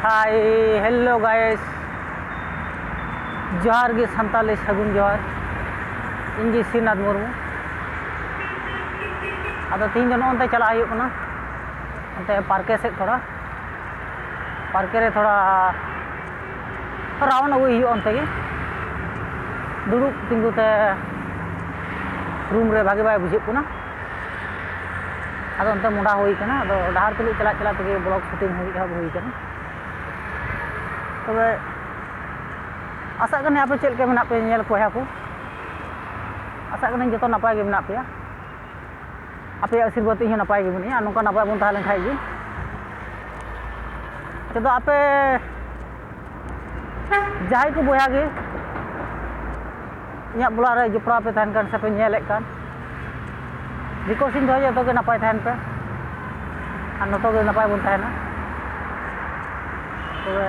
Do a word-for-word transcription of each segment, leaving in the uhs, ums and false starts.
Hi, hello guys, ᱡᱚᱦᱟᱨ ᱜᱮ ᱥᱟᱱᱛᱟᱞᱤ ᱥᱟᱹᱜᱩᱱ ᱡᱚᱦᱟᱨ᱾ ᱤᱧ ᱜᱮ ᱥᱨᱤᱱᱟᱛᱷ ᱢᱩᱨᱢᱩ᱾ ᱟᱫᱚ ᱛᱤᱦᱤᱧ ᱫᱚ ᱱᱚᱜᱼᱚ ᱱᱚᱱᱛᱮ ᱪᱟᱞᱟᱜ ᱦᱩᱭᱩᱜ ᱠᱟᱱᱟ, ᱚᱱᱛᱮ ᱯᱟᱨᱠᱮ ᱥᱮᱫ ᱛᱷᱚᱲᱟ, ᱯᱟᱨᱠᱮ ᱨᱮ ᱛᱷᱚᱲᱟ ᱨᱟᱣᱩᱱᱰ ᱟᱹᱜᱩᱭ ᱦᱩᱭᱩᱜᱼᱟ᱾ ᱚᱱᱛᱮ ᱜᱮ ᱫᱩᱲᱩᱵ ᱛᱤᱸᱜᱩ ᱛᱮ ᱨᱩᱢ ᱨᱮ ᱵᱷᱟᱜᱮ ᱵᱟᱭ ᱵᱩᱡᱷᱟᱹᱜ ᱠᱟᱱᱟ᱾ ᱟᱫᱚ ᱚᱱᱛᱮ ᱢᱚᱰᱟ ᱦᱩᱭ ᱠᱟᱱᱟ᱾ ᱟᱫᱚ ᱰᱟᱦᱟᱨ ᱛᱩᱞᱩᱡ ᱪᱟᱞᱟᱜ ᱪᱟᱞᱟᱜ ᱛᱮᱜᱮ ᱵᱞᱚᱜ ᱥᱩᱴᱤᱝ ᱦᱩᱭ ᱮᱦᱚᱵ ᱦᱩᱭ ᱠᱟᱱᱟ᱾ ᱛᱚᱵᱮ ᱟᱥᱟᱜ ᱠᱟᱹᱱᱟᱹᱧ ᱟᱯᱮ ᱪᱮᱫ ᱞᱮᱠᱟ ᱢᱮᱱᱟᱜ ᱯᱮᱭᱟ ᱧᱮᱞ ᱵᱚᱭᱦᱟ ᱠᱚ᱾ ᱟᱥᱟᱜ ᱠᱟᱹᱱᱟᱹᱧ ᱡᱚᱛᱚ ᱱᱟᱯᱟᱭ ᱜᱮ ᱢᱮᱱᱟᱜ ᱯᱮᱭᱟ᱾ ᱟᱯᱮᱭᱟᱜ ᱟᱥᱤᱨᱵᱟᱫᱽ ᱛᱮ ᱤᱧ ᱦᱚᱸ ᱱᱟᱯᱟᱭ ᱜᱮ ᱢᱤᱱᱟᱹᱧᱟ, ᱟᱨ ᱱᱚᱝᱠᱟ ᱱᱟᱯᱟᱭ ᱵᱚᱱ ᱛᱟᱦᱮᱸ ᱞᱮᱱ ᱠᱷᱟᱡ ᱜᱮ᱾ ᱛᱮᱫᱚ ᱟᱯᱮ ᱡᱟᱦᱟᱸᱭ ᱠᱚ ᱵᱚᱭᱦᱟ ᱜᱮ ᱤᱧᱟᱹᱜ ᱵᱞᱚᱜ ᱨᱮ ᱡᱚᱯᱲᱟᱣ ᱯᱮ ᱛᱟᱦᱮᱱ ᱠᱟᱱ ᱥᱮ ᱯᱮ ᱧᱮᱞᱮᱫ ᱠᱟᱱ, ᱨᱤᱠᱣᱮᱥᱴ ᱤᱧ ᱫᱚᱦᱚᱭᱟ, ᱡᱚᱛᱚ ᱜᱮ ᱱᱟᱯᱟᱭ ᱛᱟᱦᱮᱱ ᱯᱮ ᱟᱨ ᱱᱚᱛᱚ ᱜᱮ ᱱᱟᱯᱟᱭ ᱵᱚᱱ ᱛᱟᱦᱮᱱᱟ᱾ ᱛᱚᱵᱮ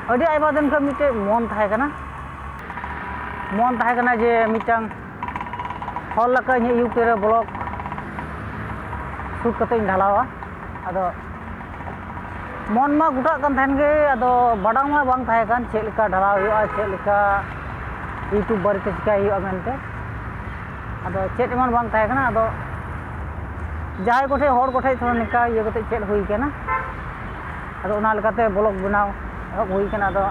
ᱟᱹᱰᱤ ᱟᱭᱢᱟ ᱫᱤᱱ ᱠᱷᱚᱱ ᱢᱤᱫᱴᱮᱡ ᱢᱚᱱ ᱛᱟᱦᱮᱸ ᱠᱟᱱᱟ, ᱢᱚᱱ ᱛᱟᱦᱮᱸ ᱠᱟᱱᱟ ᱡᱮ ᱢᱤᱫᱴᱟᱝ ᱦᱚᱲ ᱞᱮᱠᱟ ᱤᱧᱟᱹᱜ ᱤᱭᱩᱴᱩᱵᱽ ᱨᱮ ᱵᱞᱚᱜ ᱥᱩᱴ ᱠᱟᱛᱮ ᱤᱧ ᱰᱷᱟᱞᱟᱣᱟ᱾ ᱟᱫᱚ ᱢᱚᱱ ᱢᱟ ᱜᱚᱴᱟᱜ ᱠᱟᱱ ᱛᱟᱦᱮᱱ ᱜᱮ, ᱟᱫᱚ ᱵᱟᱰᱟᱭ ᱢᱟ ᱵᱟᱝ ᱛᱟᱦᱮᱸ ᱠᱟᱱ ᱪᱮᱫ ᱞᱮᱠᱟ ᱰᱷᱟᱞᱟᱣ ᱦᱩᱭᱩᱜᱼᱟ, ᱪᱮᱫ ᱞᱮᱠᱟ ᱤᱭᱩᱴᱩᱵᱽ ᱵᱟᱨᱮᱛᱮ ᱪᱤᱠᱟᱹᱭ ᱦᱩᱭᱩᱜᱼᱟ ᱢᱮᱱᱛᱮ᱾ ᱟᱫᱚ ᱪᱮᱫ ᱮᱢᱚᱱ ᱵᱟᱝ ᱛᱟᱦᱮᱸ ᱠᱟᱱᱟ᱾ ᱟᱫᱚ ᱡᱟᱦᱟᱸᱭ ᱠᱚᱴᱷᱮᱡ, ᱦᱚᱲ ᱠᱚᱴᱷᱮᱡ ᱛᱷᱚᱲᱟ ᱱᱤᱝᱠᱟ ᱤᱭᱟᱹ ᱠᱟᱛᱮ ᱪᱮᱫ ᱦᱩᱭ ᱠᱟᱱᱟ᱾ ᱟᱫᱚ ᱚᱱᱟ ᱞᱮᱠᱟᱛᱮ ᱵᱞᱚᱜ ᱵᱮᱱᱟᱣ ᱮᱦᱚᱵ ᱦᱩᱭ ᱠᱟᱱᱟ᱾ ᱟᱫᱚ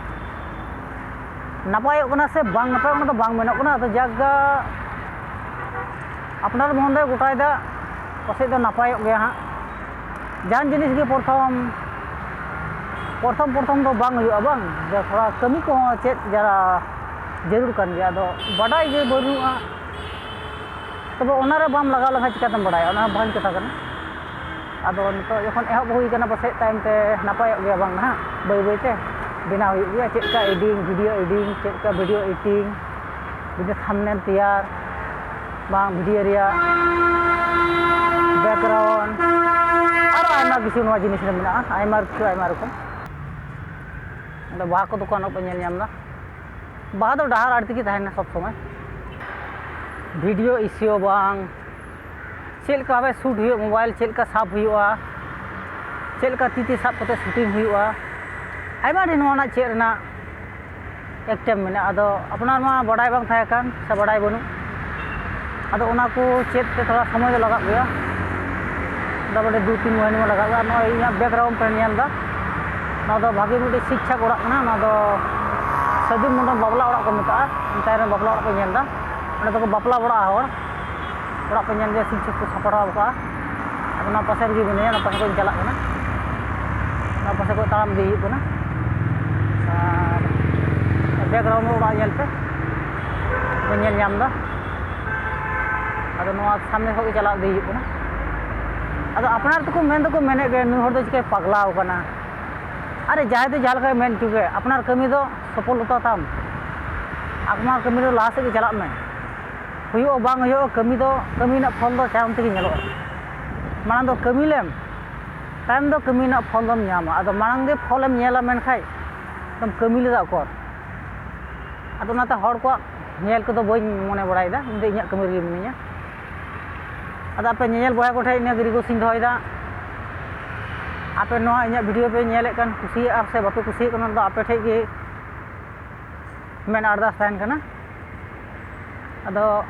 ᱱᱟᱯᱟᱭᱚᱜ ᱠᱟᱱᱟ ᱥᱮ ᱵᱟᱝ ᱱᱟᱯᱟᱭᱚᱜ ᱠᱟᱱᱟ, ᱚᱱᱟ ᱫᱚ ᱵᱟᱝ ᱢᱮᱱᱚᱜ ᱠᱟᱱᱟ᱾ ᱟᱫᱚ ᱡᱟᱠ ᱜᱟ, ᱟᱯᱱᱟᱨ ᱢᱚᱱ ᱫᱚᱭ ᱜᱚᱴᱟᱭᱮᱫᱟ, ᱯᱟᱥᱮᱡ ᱫᱚ ᱱᱟᱯᱟᱭᱚᱜ ᱜᱮᱭᱟ ᱦᱟᱸᱜ᱾ ᱡᱟᱦᱟᱱ ᱡᱤᱱᱤᱥ ᱜᱮ ᱯᱨᱚᱛᱷᱚᱢ, ᱯᱨᱚᱛᱷᱚᱢ ᱯᱨᱚᱛᱷᱚᱢ ᱫᱚ ᱵᱟᱝ ᱦᱩᱭᱩᱜᱼᱟ, ᱵᱟᱝ? ᱡᱮ ᱛᱷᱚᱲᱟ ᱠᱟᱹᱢᱤ ᱠᱚᱦᱚᱸ ᱪᱮᱫ ᱡᱟᱨᱟ ᱡᱟᱹᱨᱩᱲ ᱠᱟᱱ ᱜᱮᱭᱟ᱾ ᱟᱫᱚ ᱵᱟᱰᱟᱭ ᱜᱮ ᱵᱟᱹᱱᱩᱜᱼᱟ, ᱛᱚᱵᱮ ᱚᱱᱟᱨᱮ ᱵᱟᱢ ᱞᱟᱜᱟᱣ ᱞᱮᱠᱷᱟᱱ ᱪᱤᱠᱟᱹᱛᱮᱢ ᱵᱟᱰᱟᱭᱟ? ᱚᱱᱟ ᱦᱚᱸ ᱵᱷᱟᱹᱜᱤ ᱠᱟᱛᱷᱟ ᱠᱟᱱᱟ᱾ ᱟᱫᱚ ᱱᱤᱛᱚᱜ ᱡᱚᱠᱷᱚᱱ ᱮᱦᱚᱵ ᱦᱩᱭ ᱠᱟᱱᱟ, ᱯᱟᱥᱮᱡ ᱛᱟᱭᱚᱢ ᱛᱮ ᱱᱟᱯᱟᱭᱚᱜ ᱜᱮᱭᱟ ᱵᱟᱝ ᱱᱟᱦᱟᱜ, ᱵᱟᱹᱭ ᱵᱟᱹᱭ ᱛᱮ ᱵᱮᱱᱟᱣ ᱦᱩᱭᱩᱜ ᱜᱮᱭᱟ᱾ ᱪᱮᱫ ᱞᱮᱠᱟ editing, video editing, ᱪᱮᱫ ᱞᱮᱠᱟ video editing, video thumbnail ᱛᱮᱭᱟᱨ, ᱵᱟᱝ video ᱨᱮᱭᱟᱜ background, ᱟᱨᱚ ᱟᱭᱢᱟ ᱠᱤᱪᱷᱩ ᱱᱚᱣᱟ ᱡᱤᱱᱤᱥ ᱨᱮ ᱢᱮᱱᱟᱜᱼᱟ, ᱟᱭᱢᱟ ᱠᱤᱪᱷᱩ, ᱟᱭᱢᱟ ᱨᱚᱠᱚᱢ᱾ ᱚᱸᱰᱮ ᱵᱟᱦᱟ ᱠᱚ ᱫᱚᱠᱟᱱᱚᱜ ᱯᱮ ᱧᱮᱞ ᱧᱟᱢ ᱮᱫᱟ᱾ ᱵᱟᱦᱟ ᱫᱚ ᱰᱟᱦᱟᱨ ᱟᱲᱮ ᱛᱮᱜᱮ ᱛᱟᱦᱮᱱᱟ ᱥᱚᱵᱽ ᱥᱚᱢᱚᱭ᱾ video issue ᱵᱟᱝ, ᱪᱮᱫ ᱞᱮᱠᱟ ᱵᱷᱟᱵᱮ ᱥᱩᱴ ᱦᱩᱭᱩᱜᱼᱟ, ᱢᱳᱵᱟᱭᱤᱞ ᱪᱮᱫ ᱞᱮᱠᱟ ᱥᱟᱵ ᱦᱩᱭᱩᱜᱼᱟ, ᱪᱮᱫ ᱞᱮᱠᱟ ᱛᱤ ᱛᱮ ᱥᱟᱵ ᱠᱟᱛᱮ ᱥᱩᱴᱤᱝ ᱦᱩᱭᱩᱜᱼᱟ, ᱟᱭᱢᱟ ᱰᱷᱮᱨ ᱱᱚᱣᱟ ᱨᱮᱱᱟᱜ ᱪᱮᱫ ᱨᱮᱱᱟᱜ ᱮᱠᱴᱮᱢ ᱢᱮᱱᱟᱜᱼᱟ᱾ ᱟᱫᱚ ᱟᱯᱱᱟᱨ ᱢᱟ ᱵᱟᱰᱟᱭ ᱵᱟᱝ ᱛᱟᱦᱮᱸ ᱠᱟᱱ ᱥᱮ ᱵᱟᱰᱟᱭ ᱵᱟᱹᱱᱩᱜ, ᱟᱫᱚ ᱚᱱᱟ ᱠᱚ ᱪᱮᱫ ᱛᱮ ᱛᱷᱚᱲᱟ ᱥᱚᱢᱚᱭ ᱫᱚ ᱞᱟᱜᱟᱜ ᱜᱮᱭᱟ, ᱢᱚᱴᱟᱢᱩᱴᱤ ᱫᱩ ᱛᱤᱱ ᱢᱟᱹᱦᱱᱟᱹ ᱢᱟ ᱞᱟᱜᱟᱜ ᱜᱮᱭᱟ᱾ ᱱᱚᱜᱼᱚᱭ ᱤᱧᱟᱹᱜ ᱵᱮᱠᱜᱨᱟᱣᱩᱱᱰ ᱯᱮ ᱧᱮᱞ ᱮᱫᱟ, ᱱᱚᱣᱟ ᱫᱚ ᱵᱷᱟᱜᱮ ᱢᱤᱫᱴᱤᱡ ᱥᱤᱠᱪᱷᱟᱠ ᱚᱲᱟᱜ ᱠᱟᱱᱟ᱾ ᱱᱚᱣᱟ ᱫᱚ ᱥᱟᱹᱫᱷᱩ ᱢᱚᱱᱰᱚᱞ ᱵᱟᱯᱞᱟ ᱚᱲᱟᱜ ᱠᱚ ᱢᱮᱛᱟᱜᱼᱟ᱾ ᱚᱱᱛᱮ ᱨᱮ ᱵᱟᱯᱞᱟ ᱚᱲᱟᱜ ᱯᱮ ᱧᱮᱞ ᱮᱫᱟ, ᱚᱸᱰᱮ ᱫᱚᱠᱚ ᱵᱟᱯᱞᱟ ᱵᱟᱲᱟᱜᱼᱟ ᱦᱚᱲ᱾ ᱚᱲᱟᱜ ᱯᱮ ᱧᱮᱞ ᱜᱮᱭᱟ, ᱥᱤᱠᱪᱷᱟᱠ ᱠᱚ ᱥᱟᱯᱲᱟᱣ ᱠᱟᱜᱼᱟ᱾ ᱟᱫᱚ ᱱᱚᱣᱟ ᱯᱟᱥᱮ ᱨᱮᱜᱮ ᱢᱮᱱᱟᱭᱟ, ᱱᱚᱣᱟ ᱯᱟᱥᱮ ᱠᱷᱚᱱ ᱪᱟᱞᱟᱜ ᱠᱟᱱᱟ, ᱱᱚᱣᱟ ᱯᱟᱥᱮ ᱠᱷᱚᱱ ᱛᱟᱲᱟᱢ ᱤᱫᱤ ᱦᱩᱭᱩᱜ ᱠᱟᱱᱟ᱾ ᱟᱨ ᱵᱮᱠᱜᱨᱟᱣᱩᱱᱰ ᱚᱲᱟᱜ ᱧᱮᱞ ᱯᱮ, ᱯᱮ ᱧᱮᱞ ᱧᱟᱢ ᱮᱫᱟ᱾ ᱟᱫᱚ ᱱᱚᱣᱟ ᱥᱟᱢᱱᱮ ᱠᱷᱚᱱ ᱜᱮ ᱪᱟᱞᱟᱣ ᱤᱫᱤ ᱦᱩᱭᱩᱜ ᱠᱟᱱᱟ᱾ ᱟᱫᱚ ᱟᱯᱱᱟᱨ ᱫᱚᱠᱚ ᱢᱮᱱ ᱫᱚᱠᱚ ᱢᱮᱱᱮᱫ ᱜᱮ, "ᱱᱩᱭ ᱦᱚᱲ ᱫᱚ ᱪᱤᱠᱟᱹᱭ ᱯᱟᱜᱽᱞᱟᱣ ᱠᱟᱱᱟ?" ᱟᱨᱮ, ᱡᱟᱦᱟᱸᱭ ᱫᱚ ᱡᱟᱦᱟᱸ ᱞᱮᱠᱟᱭ ᱢᱮᱱ ᱦᱚᱪᱚ ᱜᱮ, ᱟᱯᱱᱟᱨ ᱠᱟᱹᱢᱤ ᱫᱚ ᱥᱚᱯᱷᱚᱞᱚᱛᱟ ᱛᱟᱢ, ᱟᱯᱱᱟᱨ ᱠᱟᱹᱢᱤ ᱫᱚ ᱞᱟᱦᱟ ᱥᱮᱫ ᱜᱮ ᱪᱟᱞᱟᱜ ᱢᱮ᱾ ᱦᱩᱭᱩᱜᱼᱟ ᱵᱟᱝ ᱦᱩᱭᱩᱜᱼᱟ, ᱠᱟᱹᱢᱤ ᱫᱚ, ᱠᱟᱹᱢᱤ ᱨᱮᱱᱟᱜ ᱯᱷᱚᱞ ᱫᱚ ᱛᱟᱭᱚᱢ ᱛᱮᱜᱮ ᱧᱮᱞᱚᱜᱼᱟ᱾ ᱢᱟᱲᱟᱝ ᱫᱚ ᱠᱟᱹᱢᱤ ᱞᱮᱢ, ᱛᱟᱭᱚᱢ ᱫᱚ ᱠᱟᱹᱢᱤ ᱨᱮᱱᱟᱜ ᱯᱷᱚᱞ ᱫᱚᱢ ᱧᱟᱢᱟ᱾ ᱟᱫᱚ ᱢᱟᱲᱟᱝ ᱜᱮ ᱯᱷᱚᱞᱮᱢ ᱧᱮᱞᱟ, ᱢᱮᱱᱠᱷᱟᱡ ᱟᱫᱚᱢ ᱠᱟᱹᱢᱤ ᱞᱮᱫᱟ ᱚᱠᱚᱨ? ᱟᱫᱚ ᱚᱱᱟᱛᱮ ᱦᱚᱲ ᱠᱚᱣᱟᱜ ᱧᱮᱞ ᱠᱚᱫᱚ ᱵᱟᱹᱧ ᱢᱚᱱᱮ ᱵᱟᱲᱟᱭᱮᱫᱟ, ᱤᱧ ᱫᱚ ᱤᱧᱟᱹᱜ ᱠᱟᱹᱢᱤ ᱨᱮᱜᱮ ᱢᱤᱱᱟᱹᱧᱟ᱾ ᱟᱫᱚ ᱟᱯᱮ ᱧᱮᱧᱮᱞ ᱵᱚᱭᱦᱟ ᱠᱚᱴᱷᱮᱱ ᱤᱱᱟᱹ ᱜᱮ ᱨᱤᱠᱩᱭᱮᱥᱴ ᱤᱧ ᱫᱚᱦᱚᱭᱮᱫᱟ, ᱟᱯᱮ ᱱᱚᱣᱟ ᱤᱧᱟᱹᱜ ᱵᱷᱤᱰᱤᱭᱳ ᱯᱮ ᱧᱮᱞᱮᱫ ᱠᱟᱱ, ᱠᱩᱥᱤᱭᱟᱜᱼᱟ ᱥᱮ ᱵᱟᱯᱮ ᱠᱩᱥᱤᱭᱟᱜ ᱠᱟᱱᱟ, ᱚᱱᱟ ᱫᱚ ᱟᱯᱮ ᱴᱷᱮᱡ ᱜᱮ ᱢᱮᱱ ᱟᱨᱫᱟᱥ ᱛᱟᱦᱮᱱ ᱠᱟᱱᱟ᱾ ᱟᱫᱚ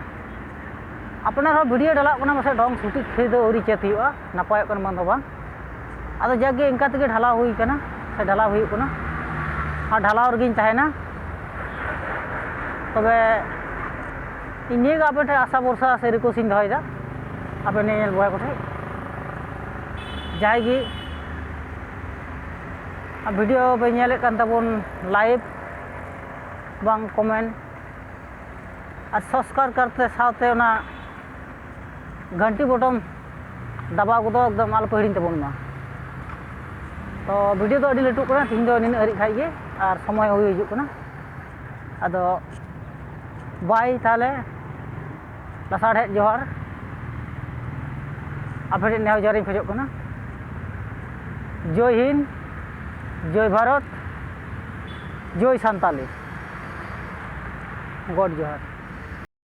ᱟᱯᱱᱟᱨ ᱦᱚᱸ ᱵᱷᱤᱰᱤᱭᱳ ᱰᱷᱟᱞᱟᱜ ᱠᱟᱱᱟ, ᱯᱟᱥᱮᱡ ᱰᱷᱚᱝ ᱥᱚᱴᱷᱤᱠ ᱥᱟᱺᱦᱤᱡ ᱫᱚ ᱟᱹᱣᱨᱤ ᱪᱮᱫ ᱦᱩᱭᱩᱜᱼᱟ, ᱱᱟᱯᱟᱭᱚᱜ ᱠᱟᱱᱟ ᱵᱟᱝ ᱫᱚ ᱵᱟᱝ᱾ ᱟᱫᱚ ᱡᱟᱠ ᱜᱮ, ᱤᱱᱠᱟ ᱛᱮᱜᱮ ᱰᱷᱟᱞᱟᱣ ᱦᱩᱭ ᱠᱟᱱᱟ ᱥᱮ ᱰᱷᱟᱞᱟᱣ ᱦᱩᱭᱩᱜ ᱠᱟᱱᱟ, ᱟᱨ ᱰᱷᱟᱞᱟᱣ ᱨᱮᱜᱮᱧ ᱛᱟᱦᱮᱱᱟ᱾ ᱛᱚᱵᱮ ᱤᱧ ᱱᱤᱭᱟᱹ ᱜᱮ ᱟᱯᱮ ᱴᱷᱮᱱ ᱟᱥᱟ ᱵᱷᱚᱨᱥᱟ ᱥᱮ ᱨᱤᱠᱩᱭᱮᱥᱴ ᱤᱧ ᱫᱚᱦᱚᱭᱮᱫᱟ ᱟᱯᱮ ᱧᱮᱧᱮᱞ ᱵᱚᱭᱦᱟ ᱠᱚᱴᱷᱮᱱ, ᱡᱟᱦᱟᱸᱭ ᱜᱮ ᱵᱷᱤᱰᱤᱭᱳ ᱯᱮ ᱧᱮᱞᱮᱫ ᱠᱟᱱ ᱛᱟᱵᱚᱱ, ᱞᱟᱭᱤᱠ ᱵᱟᱝ ᱠᱚᱢᱮᱱᱴ ᱟᱨ ᱥᱟᱵᱥᱠᱨᱟᱭᱤᱵ ᱠᱟᱨᱛᱮ ᱥᱟᱶᱛᱮ ᱚᱱᱟ ᱜᱷᱟᱱᱴᱤ ᱵᱚᱴᱚᱢ ᱫᱟᱵᱟᱣ ᱠᱚᱫᱚ ᱮᱠᱫᱚᱢ ᱟᱞᱚᱯᱮ ᱦᱤᱲᱤᱧ ᱛᱟᱵᱚᱱ ᱢᱟ᱾ ᱛᱚ ᱵᱷᱤᱰᱤᱭᱳ ᱫᱚ ᱟᱹᱰᱤ ᱞᱟᱹᱴᱩᱜ ᱠᱟᱱᱟ, ᱛᱮᱦᱮᱧ ᱫᱚ ᱱᱤᱱᱟᱹᱜ ᱦᱟᱹᱨᱤᱡ ᱠᱷᱟᱡ ᱜᱮ, ᱟᱨ ᱥᱚᱢᱚᱭ ᱦᱚᱸ ᱦᱩᱭ ᱦᱤᱡᱩᱜ ᱠᱟᱱᱟ᱾ ᱟᱫᱚ ᱵᱟᱭ, ᱛᱟᱦᱚᱞᱮ ᱞᱟᱥᱟᱲᱦᱮᱫ ᱡᱚᱦᱟᱨ, ᱟᱯᱮ ᱴᱷᱮᱱ ᱱᱮᱦᱚᱨ ᱡᱚᱦᱟᱨ ᱤᱧ ᱠᱷᱚᱡᱚᱜ ᱠᱟᱱᱟ᱾ ᱡᱚᱭ ᱦᱤᱱᱫ, ᱡᱚᱭ ᱵᱷᱟᱨᱚᱛ, ᱡᱚᱭ ᱥᱟᱱᱛᱟᱞᱤ, ᱜᱚᱰ ᱡᱚᱦᱟᱨ᱾